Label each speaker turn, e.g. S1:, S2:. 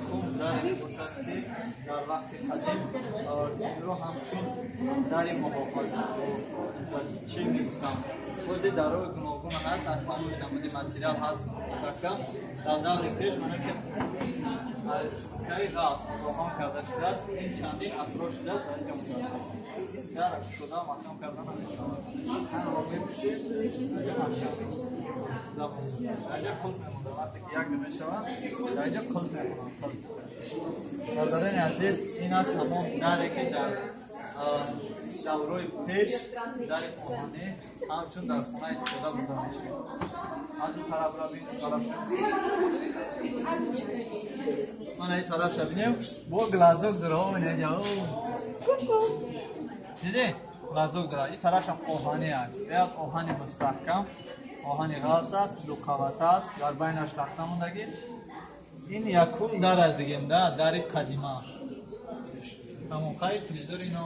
S1: Якум даре мебошад, ки дар вақти қадим инро ҳамчун дари муҳофазат чӣ мегуфтам. Бози дарҳои гуногун ҳаст, аз тамоми намуди материал ҳаст, мустаҳкам. Дар даври пеш мана ки каи ғафс роҳон карда шудааст, ин чандин асрор шудааст, дар инҷо мудааст. Дар шуда маҳкам карда намешавад. Ҳамро мепӯшед, маҳкам дар инҷо қулф мемонда. Вақте ки як мешавад, дар инҷо қулф мемонад, қулф. Бародарони азиз, ин аст ҳамон даре, ки дар даврои пеш дари оҳанӣ ҳамчун дар хона истифода бурда мешуд. Аз ин тараф равем, тараф мана ин тарафша бинем, бо глазок дора. Дидӣ, глазок дора. Ин тарафшам оҳанӣ аст, як оҳани мустаҳкам, оҳани ғафс аст, дуқавата аст, дар байнаш тахта мондагӣ. Ин якум дар аст, бигем, да, дари қадима. Ҳамон қай телевизори ино.